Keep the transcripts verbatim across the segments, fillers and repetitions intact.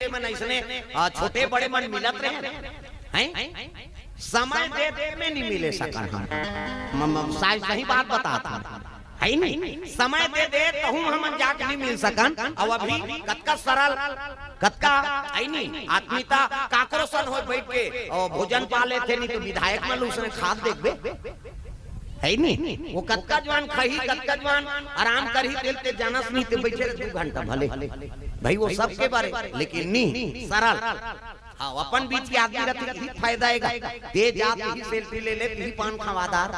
मन अइसने, आ, छोटे बड़े मन मिलत रहे हैं। समय दे दे में नहीं मिले सकन हम। म-, म-, साई सही बात बतात हन। है नहीं? समय दे दे तहूँ हमन जाके नहीं मिल सकन। अउ अभी कतका सरल, कतका, है नहीं? आत्मीयता काकरो सन होय बइठ के, अउ भोजन पा लेथे, नहीं तो विधायक मन उसने खात देखबे। है नहीं? वो कतका जुवान खाही, कतका जुवान आराम करही, तेल ते जानस नहीं ते बइठे रहे दू घंटा भले। भाई वो सबके बारे, लेकिन नहीं, सरल। हाँ, अपन बीच के आदमी रथे, यही फायदा हे गा। ते जात ही सेल्फी ले ले, ही पान खवादार।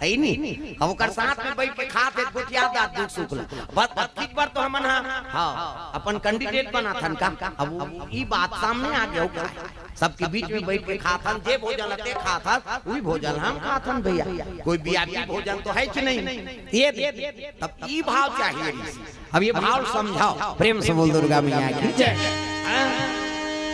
है नहीं? अब ओकर साथ में बइठ के खात हे, गोठियादार दुख सुख ला। बस, बस, एक बार तो हमन हा, हाँ, अपन कैंडिडेट बनाथन का। अब वो, ई बात सामने आ गया, का है? सबके बीच में बइठ के खाथन, जे भोजन लते खाथन, वही भोजन हम खाथन भैया। कोई वीआईपी भोजन तो है कि नहीं? ये दे, तब ई भाव चाहिए। अब ये भाव समझाओ, प्रेम से बोल दुर्गा मैया की जय। हाँ,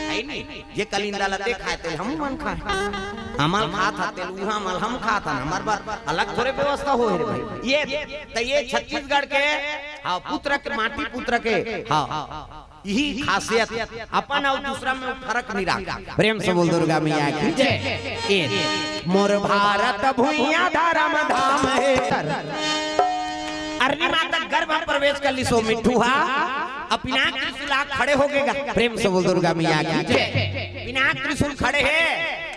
है नहीं? जे कलिंदा लते खाए, तेल हम मन खाए। हमल खात हा, तेल उहाँ हमल हम खात हन, हमर बर अलग थोड़े व्यवस्था होय रे भाई। ये, त ये छत्तीसगढ़ के, हाँ, पुत्र के, माटी पुत्र के, हाँ, यही खासियत, अपन अउ दूसरा में फर्क नहीं रहा। प्रेम से बोल दुर्गा मैया की जय। ए, मोर भारत भुइयां धरम धाम हे। अरनी माता गर्भ में प्रवेश कर लिस ओ मिट्ठू हा, अब पिनाक त्रिशूल आ खड़े हो गेगा। प्रेम से बोल दुर्गा मैया की जय। पिनाक त्रिशूल खड़े हे,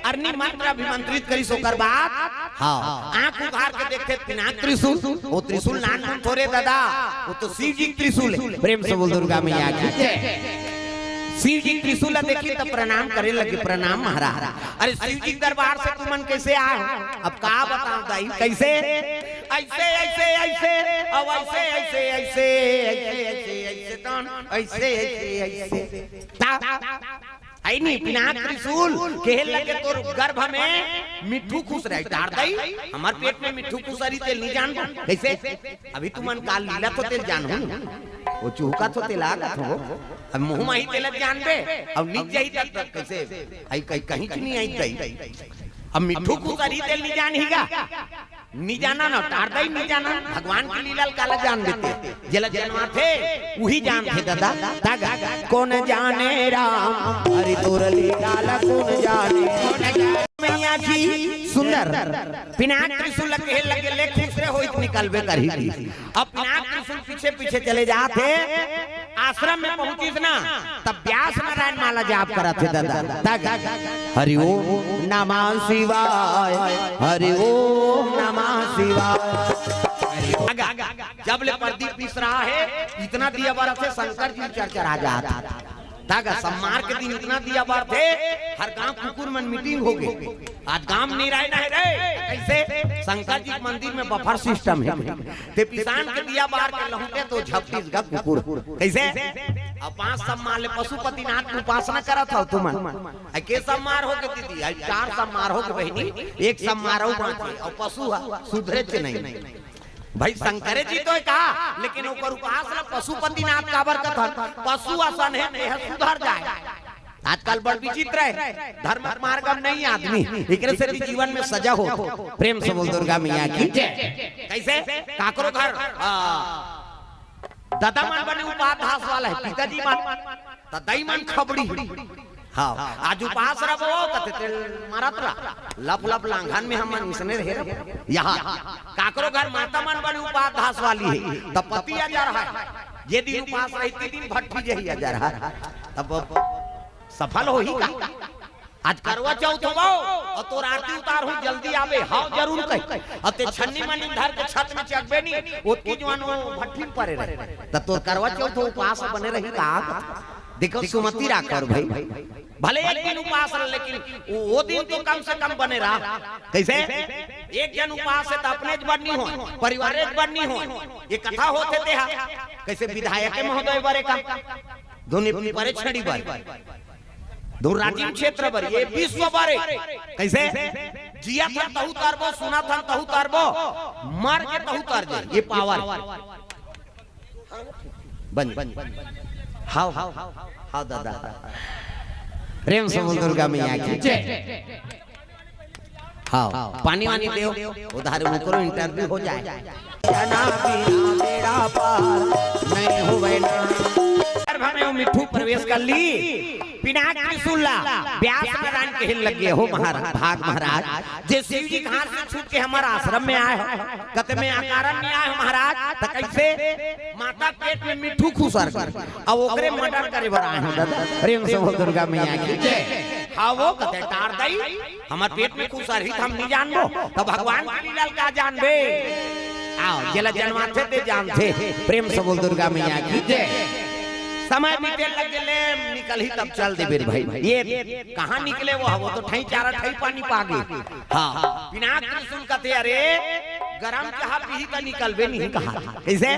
अरनी मंत्र अभिमंत्रित करिस ओकर बाद, हाँ, आंख उघार के देखथे पिनाक त्रिशूल, वो त्रिशूल नानमुन थोरे दादा, वो तो शिव जी के त्रिशूल हे। प्रेम से बोल दुर्गा मैया की जय। शिव जी के त्रिशूल ला देखिस त प्रणाम करे लगिस, प्रणाम महाराज। अरे शिव जी के दरबार से तुमन कैसे आए हो? अब का बताओ दाई, कैसे? ऐसे, ऐसे, ऐसे, अब ऐसे, ऐसे, ऐसे, ऐसे, ऐसे, ऐसे, तन, ऐसे, ऐसे, ऐसे। ता, है नहीं, पिनाक त्रिशूल, कहे लगे तोर गर्भ में मिट्ठू खुसरे, डार दई, हमर पेट में मिट्ठू खुसरी तेल नहीं जान, कैसे? अभी तुमन काल लीला तो तेल जान हो, वो चुहका तो तेल आगत हो, अब मुंह में ही तेल जानबे, अब निक जाई तब तक कैसे? आई कहीं, कहीं नहीं आई दई। अब मिट्ठू खुसरी तेल नहीं जान ही गा। नी जाना ना, टार दई नी जाना, भगवान के लीला ल काला जान देते। जेला जनवाथे, उही जानथे दादा। तागा, कौन जाने राम, हरि तोर लीला ल कौन जाने। मैया जी, सुंदर। पिनाक त्रिशूल लगे, लगे ले खुसरे होई त निकलबे करही। अब पिनाक त्रिशूल पीछे, पीछे चले जाथे। आश्रम में पहुंचिस ना, तब व्यास नारायण माला जाप करत हे दादा। तक हरि ओम नमः शिवाय, हरि ओम नमः शिवाय। अगा, जब ले प्रदीप मिश्रा हे, इतना दिया बरत हे शंकर जी चरचरा जात। तक सम्मार के दिन इतना दिया बरत हे, हर गांव कुकुर मन मीटिंग हो गे। आज गांव में नहीं रहे ना हे रे, कैसे? शंकर जी के मंदिर में बफर सिस्टम हे। ते पिसान के दिया बार के लहुटे तो झपटिस गा कुकुर। कैसे? अब पांच सम्मार ले पशुपतिनाथ के उपासना करत हव तुमन। आई के सम्मार हो गे दीदी? आई चार सम्मार हो गे बहिनी, एक सम्मार अउ बांचे, अउ पशु ह सुधरेच नहीं। भाई शंकरे जी तो हे का, लेकिन ओकर उपास ल पशुपतिनाथ काबर कथन? पशु असन हे, तेह सुधर जाए। आजकल बड़ विचित्र हे, धर्म मार्ग में नहीं आदमी, एकरे सेती जीवन में सजा हो। प्रेम से बोल दुर्गा मैया की जय। कैसे? काकरो घर, आ, ददा मन बने उपास धास वाला हे, पिताजी मन, त दई मन खबड़ी। हाँ, आज उपास रहो, कथे तेल मारत रहा, लप लप लांघन में हमन इसने रहे रहो। यहाँ काकरो घर माता मन बने उपास धास वाली हे, त पति आ जा रहा हे, जे दिन उपास रही, ते दिन भट्ठी जही आ जा रहा हे। तब सफल होही का? आज करवा चौथ होवो, अउ तोर आरती उतारहूं, जल्दी आबे, हव जरूर कही। अउ ते छन्नी मनी धर के छत में चघबे नी, ओतकी जुवान वो भट्ठी में परे रहे। त तोर करवा चौथ उपास बने रही का? देखो, सुमति राखो भाई। भले एक दिन उपास रह, लेकिन वो, वो दिन तो कम से कम बने रहा। कैसे? एक जन उपास हे त अपने ज बर नी हो, परिवारे ज बर नी हो। ये कथा होथे तेहा। कैसे विधायक महोदय बरे का? धुनी परे छड़ी बर। धुन राजिम क्षेत्र बर, ये विश्व बर हे। कैसे? जियत हन तहू तरबो, सुनत हन तहू तरबो, मर के तहू तर जाए। ये पावर। बन, बन। हाव, हाव, हाव दादा। प्रेम से बोल दुर्गा मैया की जय। हाव, पानी वानी देव, उधार मुकरो इंटरव्यू हो जाए। जना बिना बेड़ा पार नहीं होवे ना। भर में वो मिट्ठू प्रवेश कर ली। पिनाक त्रिशूल ला व्यास नारायण कहे लगे, "हो महाराज, भाग महाराज, जे शिव जी के हाथ से छूट के हमार आश्रम में आए हो, कते में अकारण नहीं आए हो महाराज, त कैसे?" माता पेट में मिट्ठू खुसर गए, अब ओकरे मर्डर करे बर आए हो दादा। प्रेम से बोल दुर्गा मैया की जय। हाँ, वो कते टार दई, हमार पेट में खुसर ही त हम नहीं जानबो, त भगवान के लीला ल का जानबे? आओ, जेला जनवाथे ते जानथे। प्रेम से बोल दुर्गा मैया की जय। समय बीते लग गेले, निकलही तब चल देबे रे भाई। ये कहाँ निकले वो, वो तो ठई चारा ठई पानी पागे। हाँ, पिनाक त्रिशूल कथे, "अरे, गरम चाहा पीही त निकलबे नहीं कहा।" कैसे?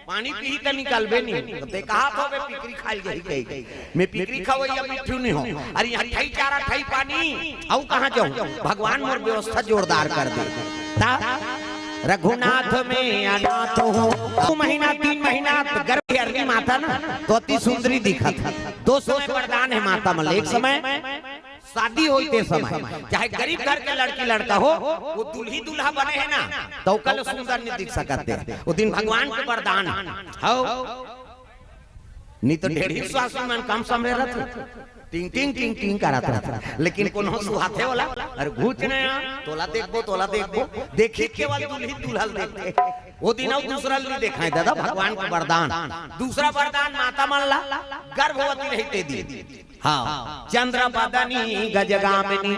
"पानी पीही त निकलबे नहीं।" तो ते कहा थो बे, पिकरी खाइल जाही कही। मैं पिकरी खवैया मिट्ठू नहीं हो। अरे यहाँ ठई चारा ठई पानी, अउ कहाँ जाऊँ? भगवान मोर व्यवस्था जोरदार कर दे। ता रघुनाथ में अनाथ हो। दो महीना, तीन महीना त गर्भ अरनी माता ना, तो अति सुंदरी दिखत। दो समय वरदान हे माता मन ल। एक समय शादी होई ते समय, चाहे गरीब घर के लड़की लड़का हो, वो दुल्ही दुल्हा बने हे ना, त ओकर ले सुंदर नहीं दिख सकत हे। वो दिन भगवान के वरदान हे। हौ। नहीं तो ढेरी सासू मन कम समरे रहत हे, टिंग टिंग टिंग टिंग करत रहत हे। लेकिन कोनो सुहाथे वाला, "अरे घूच नया, तोला देखबो, तोला देखबो।" देखी केवल दुल्ही दुल्हा ल देखथे। वो दिन अउ दूसरा ल नहीं देखाए दादा, भगवान के वरदान। दूसरा वरदान माता मन ला, गर्भवती रही ते दिन। हाँ, चंद्र बदनी गजगामिनी,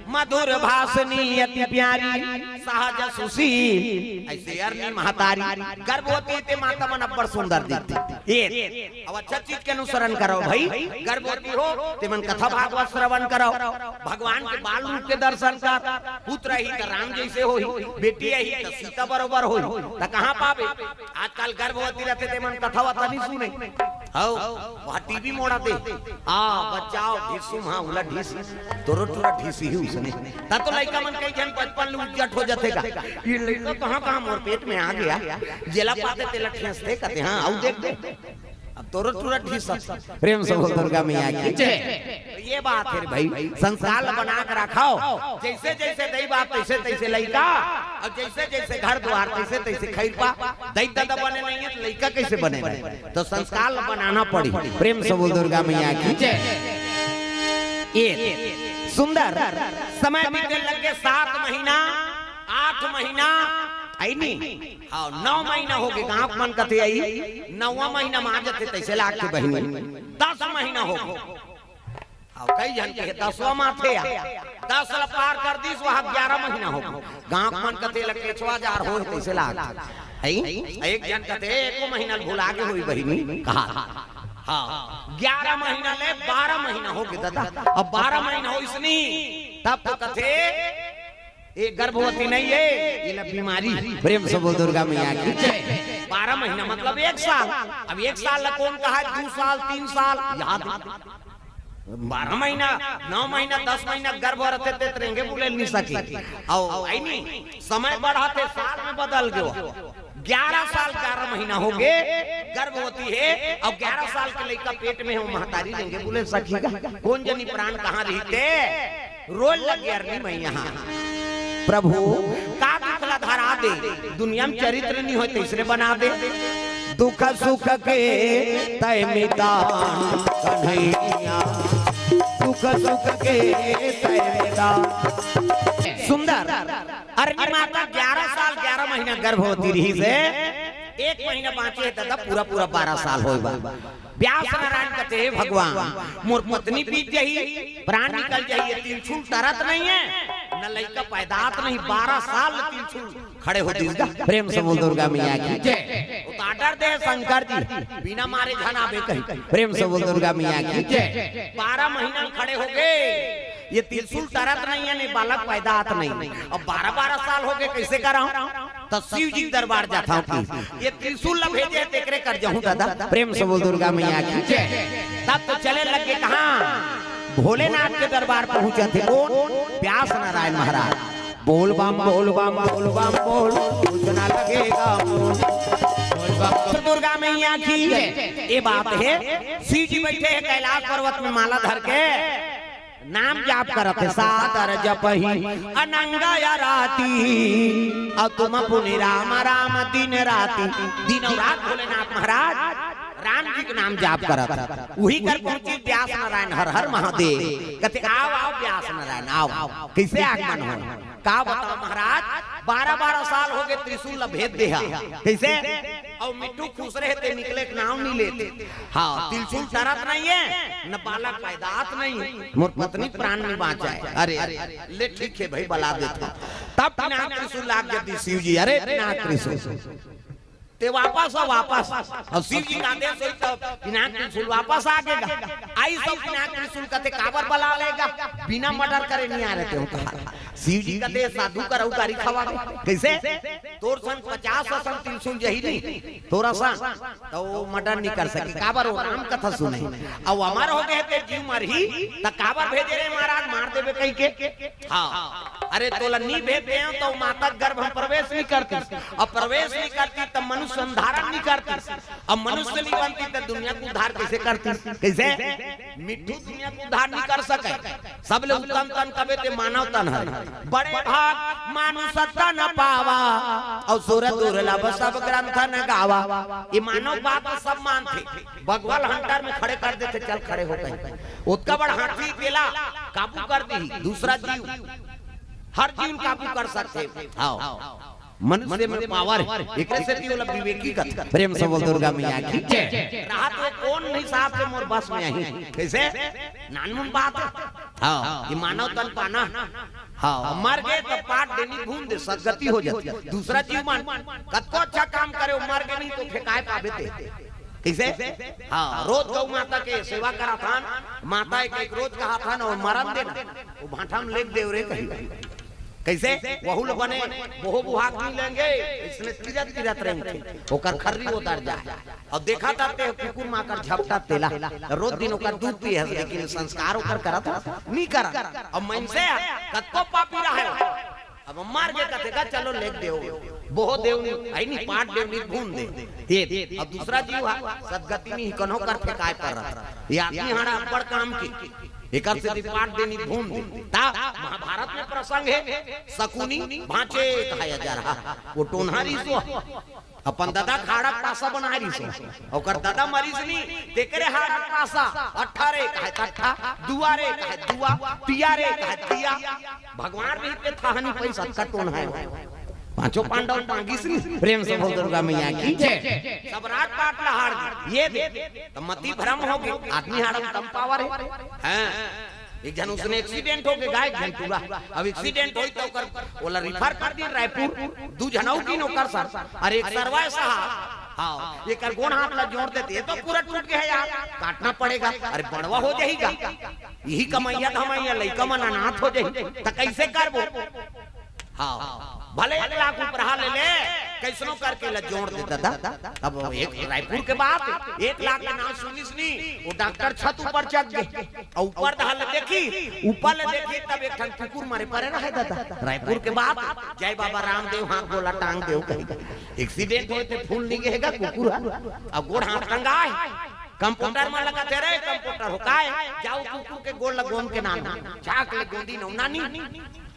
मधुर भाषणी अति प्यारी, सहज सुशील। ऐसे अरनी महतारी, गर्भवती ते माता मन अब्बड़ सुंदर दिखथे। ये, अब अच्छा चीज के अनुसरण करो भाई, गर्भवती हो ते मन कथा भागवत श्रवण करो, भगवान के बाल रूप के दर्शन कर। पुत्र ही त राम जैसे होही, बेटी ही त सीता बरोबर होही, त कहाँ पाबे? आजकल गर्भवती रहथे ते मन कथा वथा नहीं सुने। हौ, वहाँ टीवी मोड़ा दे। आ, बचाओ, ढिसुम, हाँ, उला ढिस। तोरो टुरा ढिस ही उसने। ता तो लइका मन कई झन बचपन ले उज्जट हो जाथे का। ये लइका कहाँ, कहाँ मोर पेट में आ गया। जेला पाते तेला ठेसथे कथे, हाँ, आउ देख दे। अब तोरो टुरा ढिस। प्रेम से बोल दुर्गा मैया की जय। तो ये बात हे रे भाई, संस्कार ल बना के रखव। जैसे जैसे दई बाप तैसे तैसे लइका, अउ जैसे जैसे घर द्वार तैसे तैसे खैरपा। दई ददा बने नहीं हे त लइका कैसे बने रहे? तो संस्कार ल बनाना पड़ी। प्रेम से बोल दुर्गा मैया की जय। ये सुंदर समय बीते लग गे, सात महीना, आठ महीना, अइनी। हाँ, नौ महीना हो गे, गाँव मन कथे अई, नौवां महीना म आ जाथे, तैसे लागथे बहिनी। दस महीना हो गे। हाँ, कई झन के दसवां म आथे या। दस ल पार कर दिस, वहाँ ग्यारह महीना हो गे। गाँव मन कथे ल केछवा जार होय, तैसे लागथे। हई? एक झन कथे, एको महीना ल भुला गे होही बहिनी, कहा। हाँ, ग्यारह महीना ले बारह महीना हो गे दादा। अब बारह महीना होइस नहीं, तब तो कथे, ये गर्भवती नहीं हे, ये ला बीमारी। प्रेम से बोल दुर्गा मैया की जय। बारह महीना मतलब एक साल। अब एक साल ला कौन कहा, दू साल, तीन साल, याद हे। बारह महीना, नौ महीना, दस महीना गर्भ रहथे ते त रेंगे बुले नहीं सकी। अउ अइनी, समय बढ़ाथे, साल में बदल गयो। ग्यारह साल ग्यारह महीना हो गे, गर्भवती हे, अउ ग्यारह साल के लइका पेट में हो, महतारी रेंगे बुले सकी का? कौन जनी प्राण कहाँ रहिथे? रोय लगे अरनी मैया। प्रभु, का दुख ला धरा दे, दुनिया में चरित्र नहीं होय, तैसने बना दे। दुख सुख के तय मितान कन्हैया, दुख सुख के तय मितान। सुंदर, अरनी माता ग्यारह साल ग्यारह महीना गर्भवती रहिस हे, एक महीना बाँचे हे दादा, पूरा पूरा बारह साल होय बा। व्यास नारायण कथे, "हे भगवान, मोर पत्नी बीत जाही, प्राण निकल जाही, ये त्रिशूल टरत नहीं हे, न लइका पैदात नहीं, बारह साल त्रिशूल खड़े हो दिस गा।" प्रेम से बोल दुर्गा मैया की जय। वो तो order दे शंकर जी, बिना मारे झन आबे कही। प्रेम से बोल दुर्गा मैया की जय। बारह महीना खड़े हो गे, ये त्रिशूल टरत नहीं हे, नहीं बालक पैदात नहीं। अब बारह बारह साल हो गे, कैसे करहूं? त शिव जी के दरबार जाथंव कि ये त्रिशूल ल भेजे हे, तेकरे कर जाहूं दादा। प्रेम से बोल दुर्गा मैया की जय। तब तो चले लगे कहाँ? भोलेनाथ के दरबार पहुंचत हे कौन? व्यास नारायण महाराज। बोल बम, बोल बम, बोल बम, बोल, कुछ ना लगेगा मोल। बोल बम। दुर्गा मैया की जय। ये बात हे, शिव जी बैठे हे कैलाश पर्वत में माला धर के। नाम जाप करत हे, सादर जपहि अनंग आरती, अउ तुम पुनि राम राम दिन राति। दिन अउ रात भोलेनाथ महाराज राम जी के नाम जाप करत हे। उही कर पहुंची व्यास नारायण, हर हर महादेव। कथे, "आव, आव व्यास नारायण, आव।" कइसे आगमन हो? का बताओ महाराज, बारह बारह साल हो गए त्रिशूल ला भेद देहा। कइसे? अउ मिट्ठू खुश रहे ते निकले के नाम नहीं लेते। हाँ, त्रिशूल टरत नहीं है, न बालक पैदात नहीं है। मोर पत्नी प्राण में बाँचा है। अरे, अरे, ले ठीक है भाई, बला देता हूँ। तब पिनाक त्रिशूल लाग गया शिव जी, "अरे पिनाक त्रिशूल।" ते वापस आ, वापस। अउ शिव जी का आदेश होई त पिनाक त्रिशूल वापस आ गेगा। आई सब पिनाक त्रिशूल कथे, "काबर बला लेगा? बिना मर्डर करे नहीं आ रहे थे," कहा। शिव जी कथे, "साधु कर अउ गारी खवावे।" कइसे? तोर संग पचास असन त्रिशूल जही नहीं, तोर असन, त वो मर्डर नहीं कर सके। काबर? वो राम कथा सुने। अउ अमर हो गए ते जीव मरही, त काबर भेजे रे महाराज, मार देबे कहिके? हाँ। अरे तोला नी भेजते हो तो माता गर्भ में प्रवेश नहीं करती, अब प्रवेश नहीं करती तब मनुष्य संधारण नहीं करती, अब मनुष्य नहीं बनती तो दुनिया को उद्धार कैसे करती? कैसे? मिट्ठू दुनिया को उद्धार नहीं कर सके। सबले उत्तम तन कबे ते मानव तन है। बड़े भाग मानुष तन पावा, अउ सुर दुर्लभ सब ग्रंथ न गावा। ये मानव बात तो सब मानते, बगवाल हंटर में खड़े कर देते, चल खड़े हो कहीं। ओतका बड़ हाथी तेला काबू कर दी, दूसरा जीव, हर जीव काबू कर सकते। हाँ, मनुष्य में पावर है, एकरे सेती ओला विवेकी कथे। प्रेम से बोल दुर्गा मैया की जय। रहा तो कौन हिसाब से मोर बस में आही? कैसे? नानमुन बात है। हाँ, ये मानव तन पाना। हाँ, मर गए तो पाट देनी भून दे, सदगति हो जाती। दूसरा जीव मन कतको अच्छा काम करे, वो मर गए नहीं तो फेंकाए पाबे ते। कइसे? हाँ, रोज गौ माता के सेवा कराथन, माता एक, एक रोज कहाथन अउ मरन देना, वो भांठा में लेग देव रे कही। कइसे? वहू ल बने, बोहो बुहाक नहीं लेंगे, इसने तिरत तिरत रेंगथे, ओकर खर्री उतर जाए। अउ देखा था ते कुकुर माकर झपटा तेला, रोज दिन ओकर दूध पिए हस, लेकिन संस्कार ओकर करत हस? नहीं करत। अब मनसे कतको पापी रहे, अब मर गे कथे का, चलो लेग देव, बोहो देव नहीं, आई नहीं, पाट देव नहीं, भून दे। हे, अब दूसरा जीव हा, सदगति नहीं, कन्हो कर फेंकाए पर रहा। ये आदमी हाड़ा अब्बड़ काम के, एकर सेती पाट देनी भून दे। ता महाभारत में प्रसंग है, शकुनी भांचे कहाया जा रहा, वो टोनहा रिहिस हो, अपन ददा के हाड़ा के पासा बनाए रिहिस हो, ओकर ददा मरिस नहीं, तेकरे हाड़ा के पासा, अट्ठा रे कहे तट्ठा, दुआ रे कहे दुआ, तिया रे कहे तिया, भगवान रहिते थाहनी पैसा कटोन है। पांचों पांडव मांगिस नहीं। प्रेम से बोल दुर्गा मैया की जय। सब राजपाट ला हार दी। ये दे, तो मति भ्रम हो गए, आदमी हाड़ा में कम पावर है। हाँ, एक झन उसने एक्सीडेंट हो गए, गाय एक झन टूरा। अब एक्सीडेंट होई तो ओकर, ओला रिफर कर दी रायपुर, दू झन अउ की नौकर सर, अरे एक सरवा साहब, हाँ, एकर गोड़ हाथ ला जोड़ देते, ये तो पूरा टूट गया यार, काटना पड़ेगा। अरे बड़वा हो जाएगा, यही कमैया धमैया लइका मन अनाथ हो जाही, त कइसे करबो? हाँ, भले एक लाख उपराहा ले ले, कइसनो करके ला जोड़ दे ददा। अब एक रायपुर के बात, एक लाख के नाम सुनिस नी, वो डॉक्टर छत ऊपर चढ़ गे, अउ ऊपर डहार ले देखी, ऊपर ले देखी, तब एक ठन कुकुर मरे परे रहे ददा। रायपुर के बात, जय बाबा रामदेव, हाथ गोला टांग देव कही। एक्सीडेंट होए ते फूल नहीं गएगा कुकुर हा, अब गोड़ हाथ टंगा है। कंपाउंडर मन लगत हे, "रे कंपाउंडर हो काय, जाओ कुकुर के गोड़ ल गोंद के नान, झाक ले गोंदी नौना नी।"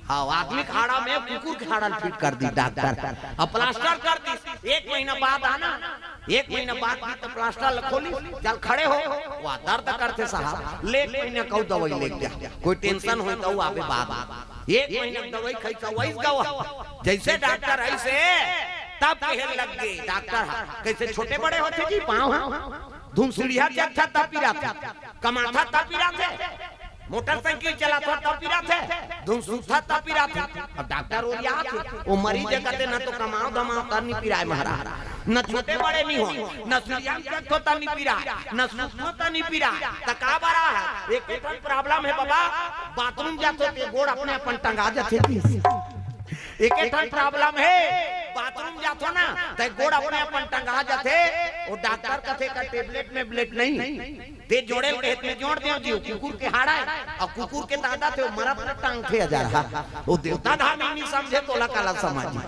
हाँ, आदमी के हाड़ा में कुकुर के हाड़ा ल फिट कर दी डॉक्टर, अब प्लास्टर कर दी। एक महीना बाद आना, एक महीना बाद भी तो प्लास्टर ल खोली, चल खड़े हो, वह दर्द करथे साहब, ले एक महीना कऊ दवाई लेग जा, कोई टेंशन होई तो आबे बाद। एक महीना दवाई खाई तो वही गवा, जैसे डॉक्टर ऐसे तब कहे लग गए डॉक्टर हा, कैसे छोटे बड़े होथे जी पाँव हा? धुन सीढ़िया चढ़था तब पिराथे, कमाथा तब पिराथे, मोटरसाइकिल चलाथा तब पिराथे, धुन सूखथा तब पिराथे। अब डॉक्टर ओरियाथे, वो मरीज हे कथे, "न तो कमाओ धमाओ तब नहीं पिराए महाराज, न छोटे बड़े नहीं हो, न सीढ़िया चढ़थो तब नहीं पिराए, न सूखो तब नहीं पिराए।" त का बरा है? एक ठन प्रॉब्लम है बाबा, बाथरूम जाथो ते गोड़ अपने अपन टंगा जाथे। एक ठन प्रॉब्लम है, बाथरूम जाथो ना, ते गोड़ अपने अपन टंगा जाथे। वो डॉक्टर कथे का टेबलेट में ब्लेट नहीं, ते जोड़े ल कहे ते जोड़ देव जी, कुकुर के हाड़ा है, अउ कुकुर के दादा थे, वो मरत न टांग थे हजार हा। वो देवता धामी नहीं समझे, तोला काला समझ।